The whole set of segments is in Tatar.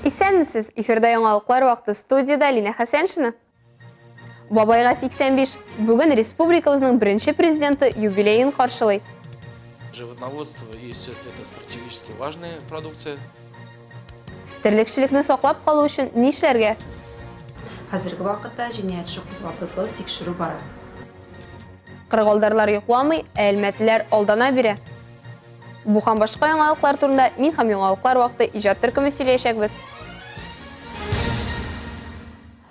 Исәнмесез! Эфирда яңалыклар вакыты студиядә Линә Хәсәншина. Бабайга 85. Бүген республикабызның беренче президенты юбилеен каршылый. Животноводство и сөт – это стратегически важная продукция. Терлекчелекне саклап калу өчен нишләргә? Хәзерге вакытта җинаять эше кузгатылды, тикшерү бара. Кырыгалдарлар йокламый, ә әлмәтлеләр алдана бирә. Бу һәм башка яңалыклар турында мин һәм яңалыклар вакыты иҗат төркеме сөйләячәкбез.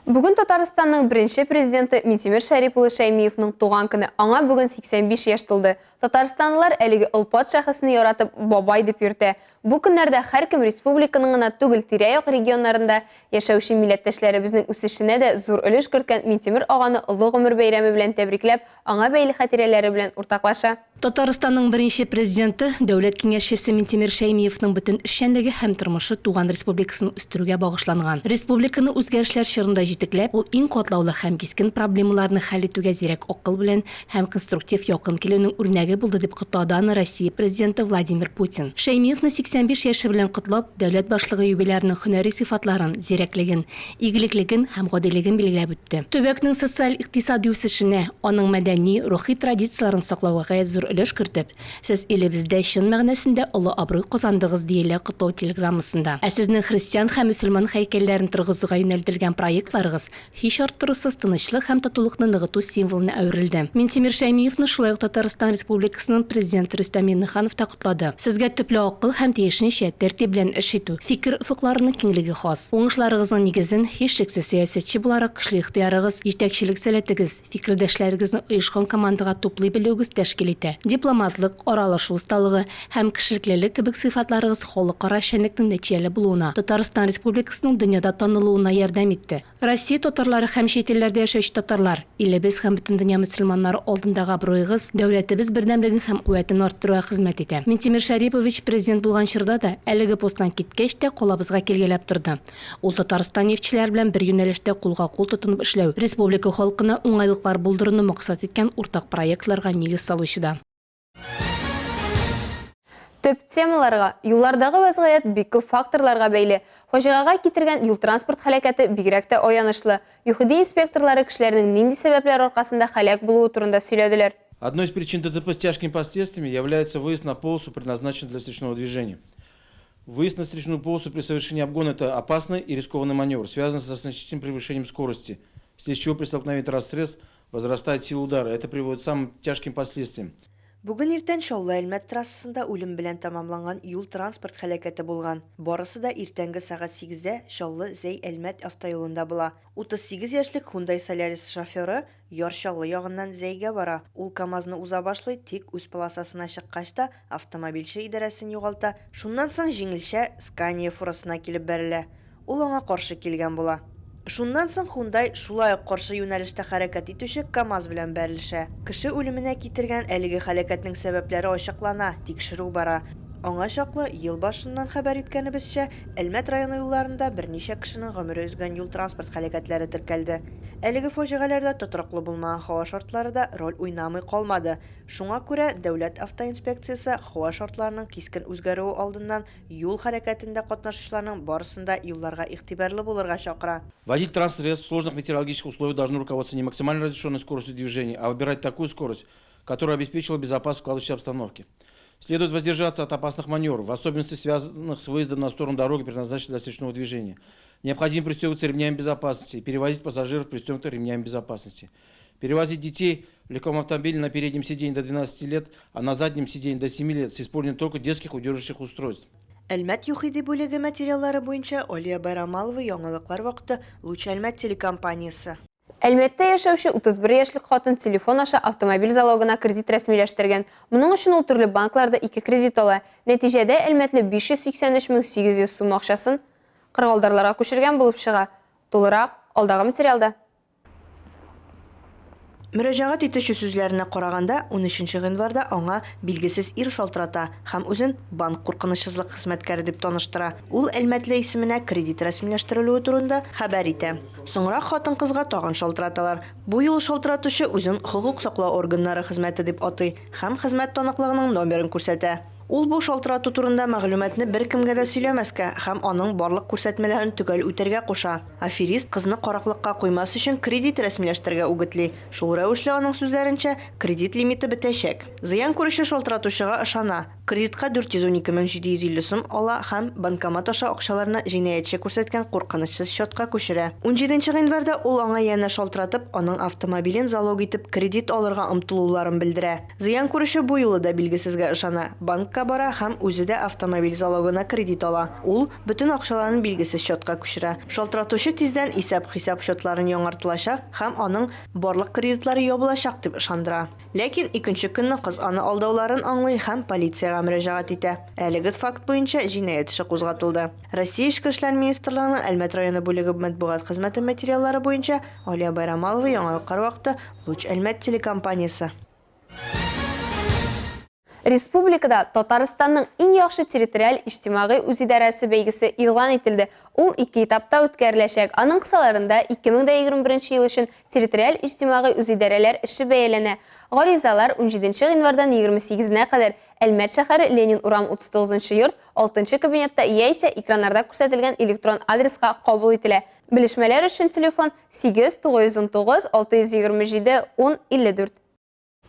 Бүген Татарстанның беренче президенты Минтимер Шәрип улы Шәймиевның туган көне. Аңа бүген 85 яшь тулды. Татарстанлылар әлеге олпат шәхесне яратып бабай дип йөртә. Бу көннәрдә һәркем республиканың гына түгел, тирә-як регионнарында яшәүче милләттәшләребезнең үсешенә дә зур өлеш керткән Минтимер аганы олы гомер бәйрәме белән тәбрикләп, аңа бәйле хатирәләре белән уртаклаша. Татарстанның беренче Президенты, Дәүләт Киңәшчесе Минтимер Шәймиевның бөтен эшчәнлеге һәм тормышы туган республикасын үстерүгә багышланган. Республиканы үзгәрешләр чорында җитәкләп, ул иң катлаулы һәм кискен проблемаларны хәл итүгә зирәк акыл белән һәм конструктив якын килүнең үрнәге булды, дип котлады аны Россия Президенты Владимир Путин. Шәймиевны 85 яше белән котлап, дәүләт башлыгы юбилярның һөнәри сыйфатларын, зирәклеген, игелеклеген һәм гадилеген билгеләп үтте. Төбәкнең социаль-икътисади үсешенә, аның мәдәни, рухи традицияләрен саклауга гаять зур өлеш кертеп, сез илебездә чын мәгънәсендә олы абруй казандыгыз, диелә котлау телеграммасында. Ә сезнең христиан һәм мөселман һәйкәлләрен торгызуга юнәлтелгән проектларыгыз һич арттырусыз тынычлык һәм татулыкны ныгыту символына әверелде. Минтимер Шәймиевны шулай ук Татарстан Республикасының Президенты Рөстәм Миңнеханов та котлады. Сезгә төпле акыл һәм тиешенчә, тәртип белән эш итү, фикер офыкларының киңлеге хас. Уңышларыгызның нигезен, һичшиксез, сәясәтче буларак көчле ихтыярыгыз, җитәкчелек сәләтегез, фикердәшләрегезне оешкан командага туплый белүегез тәшкил итә. Дипломатлык, аралашу осталыгы һәм кешелеклелек кебек сыйфатларыгыз халыкара эшчәнлекнең нәтиҗәле булуына, Татарстан Республикасының дөньяда танылуына ярдәм итте. Россия татарлары һәм чит илләрдә яшәүче татарлар, илебез һәм бөтен дөнья мөселманнары алдындагы абруегыз дәүләтебез бердәмлеген һәм куәтен арттыруга хезмәт итә. Минтимер Шәрипович президент булган чорда да, әлеге посттан киткәч тә калабызга килгәләп торды. Ул Татарстан нефтьчеләре белән бер юнәлештә кулга-кул тотынып эшләү, республика халкына уңайлыклар булдыруны максат иткән уртак проектларга нигез салучы да. Төп темаларга, юллардагы вәзгыять бик күп факторларга бәйле. Фаҗигагә китергән юл-транспорт һәлакәте бигрәк тә аянычлы. ЮХИДИ инспекторлары кешеләрнең нинди сәбәпләр аркасында һәлак булуы турында сөйләделәр. Одной из причин ДТП с тяжкими последствиями является выезд на полосу, предназначенную для встречного движения. Выезд на встречную полосу при совершении обгона – это опасный и рискованный маневр, связанный со значительным превышением скорости, вследствие чего при столкновении транспортных средств возрастает сила удара. Это приводит к самым тяжким последствиям. Бүген иртән Чаллы-Әлмәт трассасында үлем белән тәмамланган юл-транспорт һәлакәте булган. Барысы да иртәнге сәгать сигездә Чаллы-Зәй-Әлмәт автоюлында була. 38 яшьлек Hyundai Solaris шоферы Яр Чаллы ягыннан Зәйгә бара. Ул КАМАЗны уза башлый, тик үз полосасына чыккач та, автомобильче идарәсен югалта, шуннан соң җиңелчә Scania фурасына килеп бәрелә. Ул аңа каршы килгән була. Шуннан соң Хундай шулай ук каршы юнәлештә хәрәкәт итүче КАМАЗ белән бәрелешә. Кеше үлеменә китергән әлеге һәлакәтнең сәбәпләре ачыклана, тикшерү бара. Аңа чаклы, ел башыннан хәбәр иткәнебезчә, Әлмәт районы юлларында берничә кешенең гомере өзгән юл-транспорт һәлакәтләре теркәлде. Әлеге фаҗигаләрдә тотрыклы булмаган һава шартлары да роль уйнамый калмады. Шуңа күрә Дәүләт автоинспекциясе һава шартларының кискен үзгәрүе алдыннан Юл хәрәкәтендә катнашучыларның барысын да юлларга игътибарлы булырга чакыра. Водитель транспортных средств в сложных метеорологических условиях должны руководствоваться не максимально разрешенной скоростью движения, а выбирать такую скорость, которая обеспечила безопасность складывающейся обстановки. Следует воздержаться от опасных маневров, в особенности связанных с выездом на сторону дороги, предназначенной для встречного движения. Необходимо пристегиваться ремнями безопасности и перевозить пассажиров пристегнутых ремнями безопасности. Перевозить детей в легковом автомобиле на переднем сиденье до 12 лет, а на заднем сиденье до 7 лет с использованием только детских удерживающих устройств. Әлмәт ЮХИДИ бүлеге материаллары буенча Алия Байрамалова Яңалыклар вакыты, Луч Әлмәт телекомпаниясе. Әлмәттә яшәүче 31 яшьлек хатын телефон аша автомобиль залогына кредит рәсмиләштергән. Моның өчен ул төрле банкларда ике кредит ала. Нәтиҗәдә, әлмәтле 583 мең 800 сум акчасын кырыгалдарларга күчергән булып чыга. Тулырак, алдагы материалда. Мөрәҗәгать итүче сүзләренә караганда, унөченче гыйнварда аңа билгесез ир шалтырата һәм үзен банк куркынычсызлык хезмәткәре дип таныштыра. Ул әлмәтле исеменә кредит рәсмиләштерелүе турында хәбәр итә. Соңрак хатын-кызга тагын шалтыраталар. Бу юлы шалтыратучы үзен хокук саклау органнары хезмәте дип атый һәм хезмәт таныклыгының номерын күрсәтә. Ул бу шалтырату турында мәгълүматны беркемгә дә сөйләмәскә һәм аның барлык күрсәтмәләрен төгәл үтәргә куша. Аферист кызны караклыкка куймас өчен кредит рәсмиләштерергә үгетли. Шул рәвешле, аның сүзләренчә, кредит лимиты бетәчәк. Зыян күрүче шалтыратучыга ышана. Кредитка 412 750 сум ала һәм банкомат аша акчаларны җинаятьче күрсәткән куркынычсыз счетка күчерә. Унҗиденче гыйнварда ул аңа янә шалтыратып, аның автомобилен залог итеп кредит алырга омтылуларын белдерә. Зыян күрүче бу юлы да билгесезгә ышана, банкка бара һәм үзе дә автомобиль залогына кредит ала. Ул бөтен акчаларын билгесез счетка күчерә. Шалтыратучы тиздән исәп-хисап счетларын яңартылачак һәм аның барлык кредитлары ябылачак дип ышандыра. Ләкин икенче көнне кыз аны алдауларын аңлый һәм полициягә мөрәҗәгать итә. Әлеге факт буенча җинаять эше кузгатылды. Россия Эчке эшләр министрлыгының Әлмәт районы бүлеге матбугат хезмәте материаллары буенча Алия Байрамалова, Яңалыклар вакыты, Луч Әлмәт телекомпаниясе. Республикада Татарстанның иң яхшы территориаль иҗтимагый үзидарәсе бәйгесе игълан ителде. Ул ике этапта үткәреләчәк. Аның кысаларында 2021 ел өчен Территориаль иҗтимагый үзидарәләр эше бәяләнә. Гаризалар унҗиденче гыйнвардан егерме сигезенә кадәр Әлмәт шәһәре, Ленин урам 39 нчы йорт, алтынчы кабинетта яисә экраннарда күрсәтелгән электрон адреска кабул ителә. Белешмәләр өчен телефон, 8 919 627 10 54.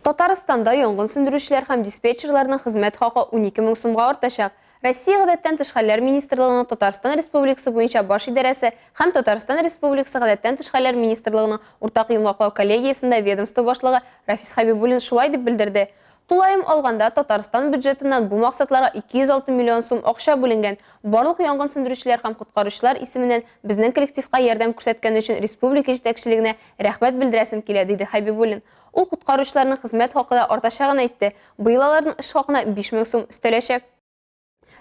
Татарстанда янгын сүндерүчеләр һәм диспетчерларның хезмәт хакы 12 мең сумга артачак. Россия Гадәттән тыш хәлләр министрлыгының Татарстан Республикасы буенча баш идарәсе һәм Татарстан Республикасы Гадәттән тыш хәлләр министрлыгының уртак йомгаклау коллегиясендә ведомство башлыгы Рафис Хәбибуллин шулай дип белдерде. Тулаем алганда, Татарстан бюджетыннан бу максатларга 206 миллион сум акча бүленгән. Барлык янгын сүндерүчеләр һәм коткаручылар исеменнән безнең коллективка ярдәм күрсәткәне өчен республика җитәкчелегенә рәхмәт белдерәсем килә, диде Хәбибуллин. Ул коткаручыларның хезмәт хакы да артачагын әйтте. Быел аларның эш хакына 5000 сум өстәләчәк.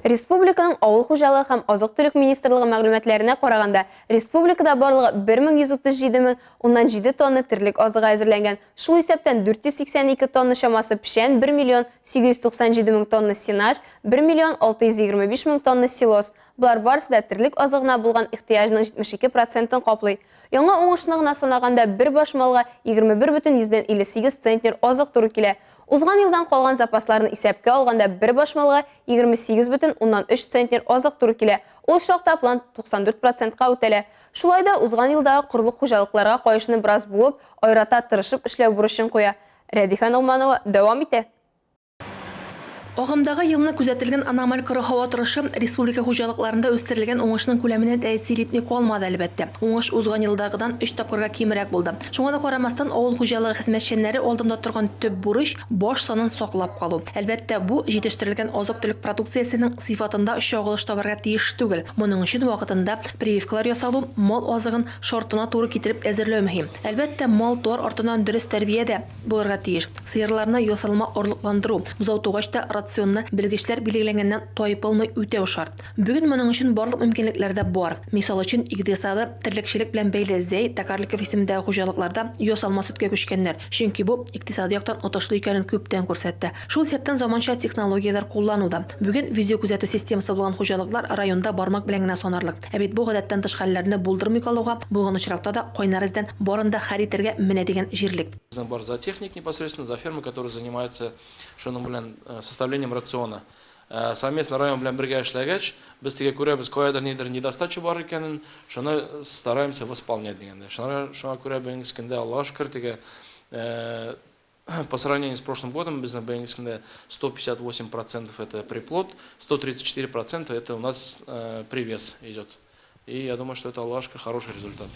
Республиканың Авыл хуҗалыгы һәм азык-төлек министрлыгы мәгълүматларына караганда, республикада барлыгы 1137 мең уннан җиде тонна терлек азыгы әзерләнгән, шул исәптән 482 тонна чамасы печән, 1 миллион 897 мең тонна сенаж, 1 миллион 625 мең тонна силос. Болар барысы да терлек азыгына булган ихтыяҗның 72 процентын каплый. Яңа уңышны гына санаганда, бер баш малга 21,58 центнер азык туры килә. Узган елдан калган запасларны исәпкә алганда, бер баш малга 28,3 центнер азык туры килә. Ул очракта план 94 процентка үтәлә. Шулай да узган елдагы корылык хуҗалыкларга каешны бераз буып, аерата тырышып эшләү бурычын куя. Рәдифә Ногманова дәвам итә. Агымдагы елны күзәтелгән аномаль коры һава торышы республика хуҗалыкларында үстерелгән уңышның күләменә тәэсир итми калмады, әлбәттә. Уңыш узган елдагыдан өч тапкырга кимрәк булды. Шуңа да карамастан, авыл хуҗалыгы хезмәтчәннәре алдында торган төп бурыч, баш санын саклап калу. Әлбәттә, бу, җитештерелгән азык-төлек продукциясенең сыйфатында чагылыш табарга тиеш түгел. Моның өчен вакытында прививкалар ясалу, мал азыгын шартына туры китереп әзерләү мөһим. Әлбәттә, мал-туар артыннан дөрес тәрбия дә. Булырга тиеш. Сыерларны ясалма орлыкландыру, бозау тугач та рационны белгечләр билгеләгәннән тайпылмый үтәү шарт. Бүген моның өчен барлык мөмкинлекләр дә бар. Мисал өчен, икътисады терлекчелек белән бәйле Зәй, Токарликов исемендәге хуҗалыкларда ясалма сөткә күчкәннәр, чөнки бу икътисади яктан отышлы икәнен күптән күрсәтте. Шул исәптән заманча технологияләр куллану да. Бүген видеокүзәтү системасы булган хуҗалыклар районда бармак белән генә санарлык. Ә бит бу гадәттән тыш хәлләрне булдырмый калуга, булган очракта да кайнар эздән барын да хәл итәргә менә дигән җирлек. Безнең бар зоотехник непосредственно, зооферма, который занимается шуның белән составлением рациона. Совместно район белән бергә эшләгәч, без теге күрәбез, каядыр нидер недостача бар икәнен, шуны стараемся восполнять дигәндәй. Шуңа шуңа күрә бүгенге көндә, Аллага шөкер, теге по сравнению с прошлым годом безнең бүгенге көндә 158 процентов это приплод, 134 процента это у нас привес идет. И я думаю, что это, Аллага шөкер, хороший результат.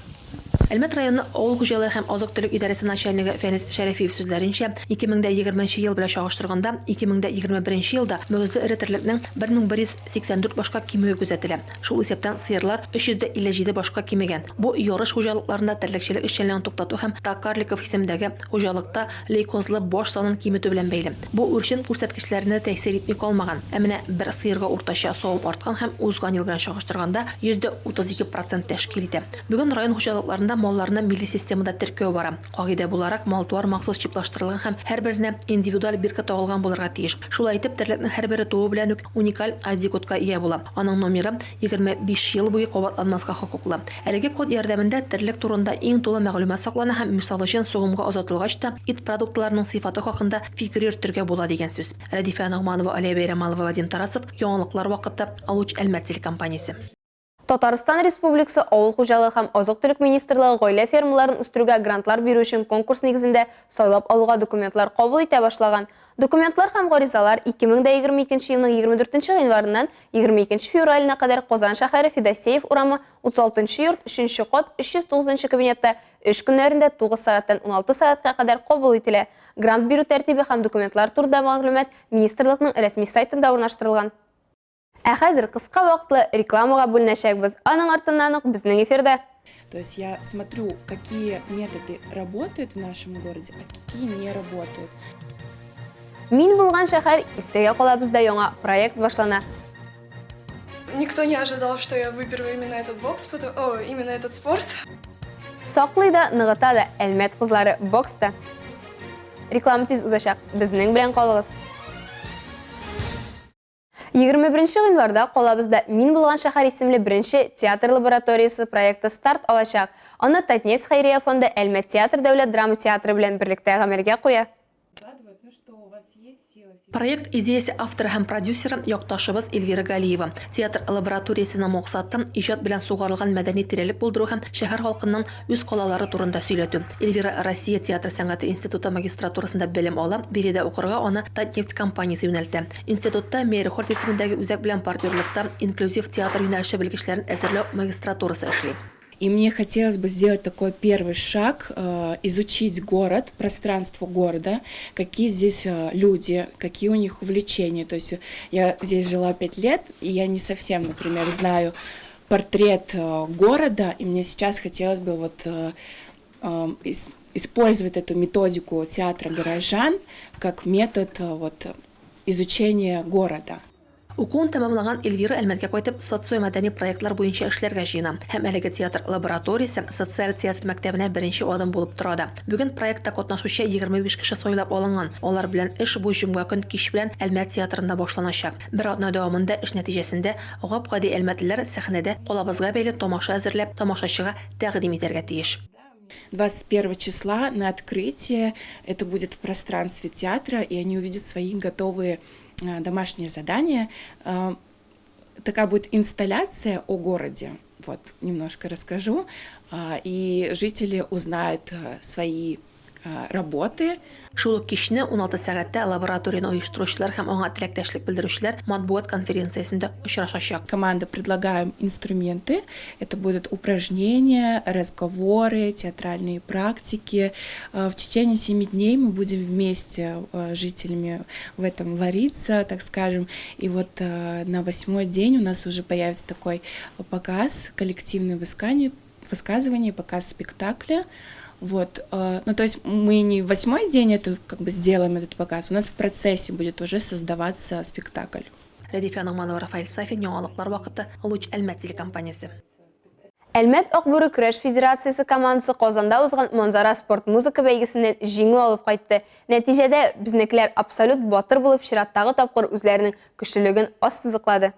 Әлмәт районы авыл хуҗалыгы һәм азык-төлек идарәсе начальнигы Фәнис Шәрәфиев сүзләренчә, 2020 ел белән чагыштырганда, 2021 елда мөгезле эре терлекнең 1184 башка кимүе күзәтелә. Шул исәптән сыерлар 357 башка кимегән. Бу Ярыш хуҗалыкларында терлекчелек эшчәнлеген туктату һәм Токарликов исемендәге Хуҗалыкта лейкозлы баш санын киметү белән бәйле. Бу үрчем күрсәткечләренә дә тәэсир итми калмаган. Ә менә бер сыерга уртача савым арткан һәм узган ел белән чагыштырганда 32% тәшкил итә. Бүген район хуҗалыкларында малларны милли системада теркәү бара. Кагыйдә буларак, мал-туар махсус чиплаштырылган һәм һәрберенә индивидуаль бирка тагылган булырга тиеш. Шулай итеп, терлекнең һәрбере туу белән үк уникаль ID-кодка ия була. Аның номеры 25 ел буе кабатланмаска хокуклы. Әлеге код ярдәмендә терлек турында иң тулы мәгълүмат саклана һәм, мисал өчен, сугымга озатылгач та, ит продуктларының сыйфаты хакында фикер йөртергә була дигән сүз. Рәдифә Ногманова, Алия Бәйрәмалова, Вадим Тарасов, Яңалыклар вакыты, Алуч Әлмәт телекомпаниясе. Татарстан Республикасы Авыл хуҗалыгы һәм азык-төлек министрлыгы гаилә фермаларын үстерүгә грантлар бирү өчен конкурс нигезендә сайлап алуга документлар кабул итә башлаган. Документлар һәм гаризалар 2022 елның 24 гыйнварыннан 22 февраленә кадәр Казан шәһәре Федосеев урамы 36 нчы йорт 3 нче кат 309 нчы кабинетта эш көннәрендә 9 сәгатьтән 16 сәгатькә кадәр кабул ителә. Грант бирү тәртибе һәм документлар турында мәгълүмат министрлыкның рәсми сайтында урнаштырылган. Ә хәзер кыска вакытлы рекламага бүленәчәкбез. Аның артыннан ук безнең эфирда. То есть я смотрю, какие методы работают в нашем городе, а какие не работают. Мин булган шәһәр иртәгә калабызда яңа проект башлана. Никто не ожидал, что я выберу именно этот бокс, потом, о, именно этот спорт. Саклый да, ныгыта да Әлмәт кызлары бокста. Реклама тиз узачак. Безнең белән калыгыз. 21 гыйнварда калабызда Мин булган шәһәр исемле беренче театр лабораториясе проекты старт алачак. Аны Татнефть хәйрия фонды Әлмәт театр дәүләт драма театры белән берлектә гамәлгә куя. Проект идеясе авторы һәм продюсеры, якташыбыз Эльвира Галиева. Театр лабораториясенең максаты, иҗат белән сугарылган мәдәни тирәлек булдыру һәм шәһәр халкыннан үз калалары турында сөйләтү. Эльвира Россия театр сәнгате институты магистратурасында белем ала, биредә укырга аны Татнефть компаниясе юнәлтә. Институтта Мейерхольд исемендәге үзәк белән партнерлыкта инклюзив театр юнәлеше белгечләрен әзерләү магистратурасы эшли. И мне хотелось бы сделать такой первый шаг, э, изучить город, пространство города, какие здесь э, люди, какие у них увлечения. То есть я здесь жила пять лет, и я не совсем, например, знаю портрет э, города, и мне сейчас хотелось бы вот использовать эту методику театра горожан как метод вот изучения города. Укуын тәмамлаган Эльвира Әлмәткә кайтып, социомәдәни проектлар буенча эшләргә җыена. Һәм әлеге театр лабораториясе социаль театр мәктәбенә беренче адым булып тора да. Бүген проектта катнашучы 25 кеше сайлап алынган. Алар белән эш бу җомга көн кич белән Әлмәт театрында башланачак. Бер атна дәвамында эш нәтиҗәсендә гап-гади әлмәтлеләр сәхнәдә калабызга бәйле тамаша әзерләп, тамашачыга тәкъдим итәргә тиеш. 21 числа на открытие, это будет в пространстве театра, и они увидят свои готовые э, домашние задания. Э, такая будет инсталляция о городе, вот, немножко расскажу, э, и жители узнают свои работы. Шул ук кичне 16 сәгатьтә лабораторияне оештыручылар һәм аңа теләктәшлек белдерүчеләр матбугат конференциясендә очрашачак. Команда предлагаем инструменты. Это будут упражнения, разговоры, театральные практики. В течение семи дней мы будем вместе с жителями в этом вариться, так скажем. И вот на восьмой день у нас уже появится такой показ, коллективное высказывание, показ спектакля. Вот, ну то есть мы не восьмой день это как бы сделаем этот показ, у нас в процессе будет уже создаваться спектакль. Рәдифә Ногманова, Рафаэль Сафин, Яңалыклар вакыты, Луч Әлмәт телекомпаниясе. Әлмәт Акбүре көрәш федерациясе командасы Казанда узган Манзара спорт музыка бәйгесеннән җиңү алып кайтты. Нәтиҗәдә безнекеләр абсолют батыр булып чираттагы тапкыр үзләренең көчлелеген ассызыклады.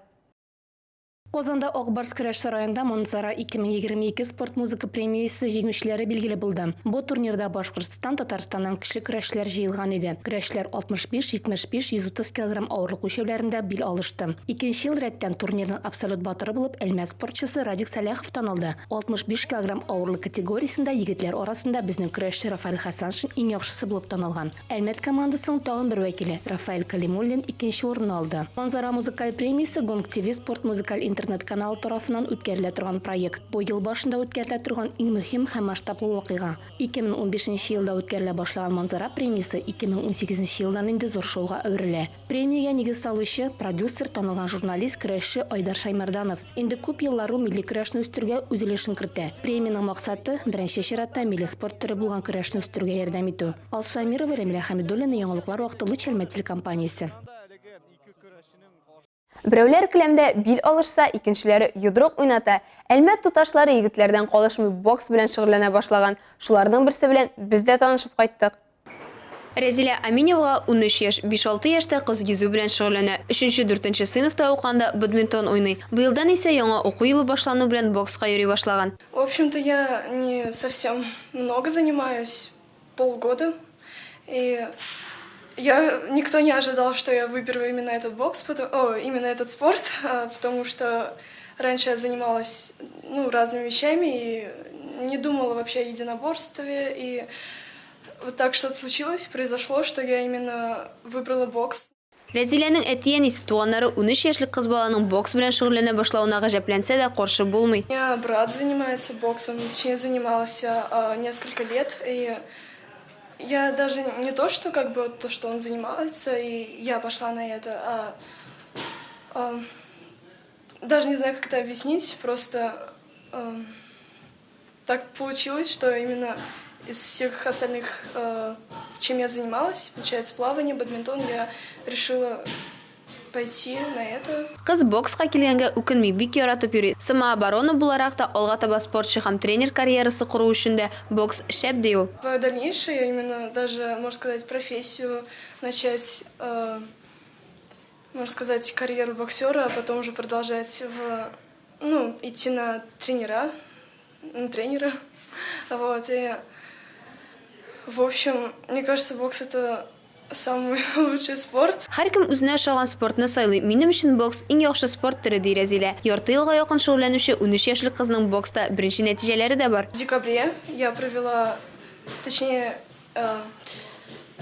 Казанда Ак Барс көрәш сараенда Манзара 2022 спорт музыка премиясе җиңүчеләре билгеле булды. Бу турнирда Башкортстан, Татарстаннан көчле көрәшчеләр җыелган иде. Көрәшчеләр 65, 75, 130 килограмм авырлык үлчәүләрендә бил алышты. Икенче ел рәттән турнирның абсолют батыры булып Әлмәт спортчысы Радик Сәләхов танылды. 65 килограмм авырлык категориясендә егетләр арасында безнең көрәшче Рафаэль Хәсәншин иң яхшысы булып танылган. Әлмәт командасының тагын бер вәкиле Рафаэль Калимуллин икенче урынны алды. Манзара музыкаль премиясе Гонг ТВ спорт музыкаль интернет-каналы тарафыннан үткәрелә торган проект. Бу ел башында үткәрелә торган иң мөһим һәм масштаблы вакыйга. 2015 елда үткәрелә башлаган Манзара премиясе 2018 елдан инде зур шоуга әверелә. Премиягә нигез салучы, продюсер, танылган журналист, көрәшче Айдар Шаймарданов. Инде күп еллар ул милли көрәшне үстерүгә үз өлешен кертә. Премиянең максаты, беренче чиратта, милли спорт төре булган көрәшне үстерүгә ярдәм итү. Алсу Әмирова, Рәмилә Хәмидуллина, Яңалыклар вакыты, Луч Әлмәт телекомпаниясе. Берәүләр келәмдә бил алышса, икенчеләре йодрык уйната. Әлмәт туташлары егетләрдән калышмый бокс белән шөгыльләнә башлаган. Шуларның берсе белән без дә танышып кайттык. Рәзилә Аминевага 13 яшь, биш-алты яшьтә кыз йөзү белән шөгыльләнә. Өченче-дүртенче сыйныфта укыганда бадминтон уйный. Быелдан исә яңа уку елы башлану белән бокска йөри башлаган. В общем-то, я не совсем много занимаюсь, полгода. И я, никто не ожидал, что я выберу именно этот бокс, потом, о, именно этот спорт, потому что раньше я занималась ну, разными вещами и не думала вообще о единоборстве. И вот так что-то случилось, произошло, что я именно выбрала бокс. Рәзиләнең әти-әнисе, туганнары 13 яшьлек кыз баланың бокс белән шөгыльләнә башлавына гаҗәпләнсә дә, каршы булмый. У меня брат занимается боксом, точнее занимался несколько лет, и я даже не то, что как бы то, что он занимается, и я пошла на это, а даже не знаю, как это объяснить, просто так получилось, что именно из всех остальных, чем я занималась, получается, плавание, бадминтон, я решила пойти на это. Кыз бокска килгәнгә үкенми, бик яратып йөри. Самооборона буларак та, алга таба спортчы һәм тренер карьерасы кору өчен дә бокс шәп, ди ул. В дальнейшее, именно даже, можно сказать, профессию начать, можно сказать, карьеру боксера, а потом уже продолжать в, ну, идти на тренера, на тренера. Вот, и, в общем, мне кажется, бокс это самый лучший спорт. Һәркем үзенә ошаган спортны сайлый. Минем өчен бокс иң яхшы спорт төре, ди Рәзилә. Ярты елга якын шөгыльләнүче 13 яшьлек кызның бокста беренче нәтиҗәләре дә бар. В декабре я провела, точнее,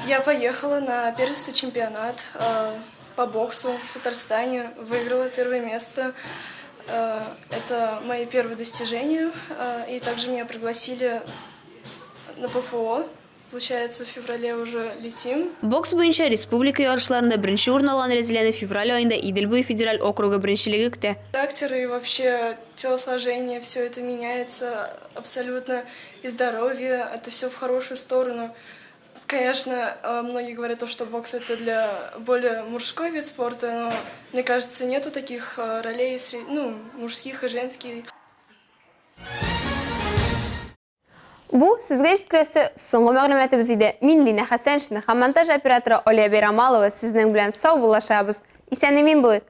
я поехала на первенство чемпионат по боксу в Татарстане, выиграла первое место. Это мои первые достижения. И также меня пригласили на ПФО. Получается, в феврале уже летим. Бокс буенча республика ярышларында беренче урын алган Рәзиләне февраль аенда Идел буе федераль округы беренчелеге көтә. Характер и вообще телосложение, все это меняется абсолютно. И здоровье, это все в хорошую сторону. Конечно, многие говорят, то, что бокс это для более мужской вид спорта, но мне кажется, нету таких ролей, ну, мужских и женских. Бу сезгә җиткерәсе соңгы мәгълүматыбыз иде. Мин Лина Хәсәншина һәм монтаж операторы Алия Бәйрамалова сезнең белән саубуллашабыз. Исән-имин булыйк.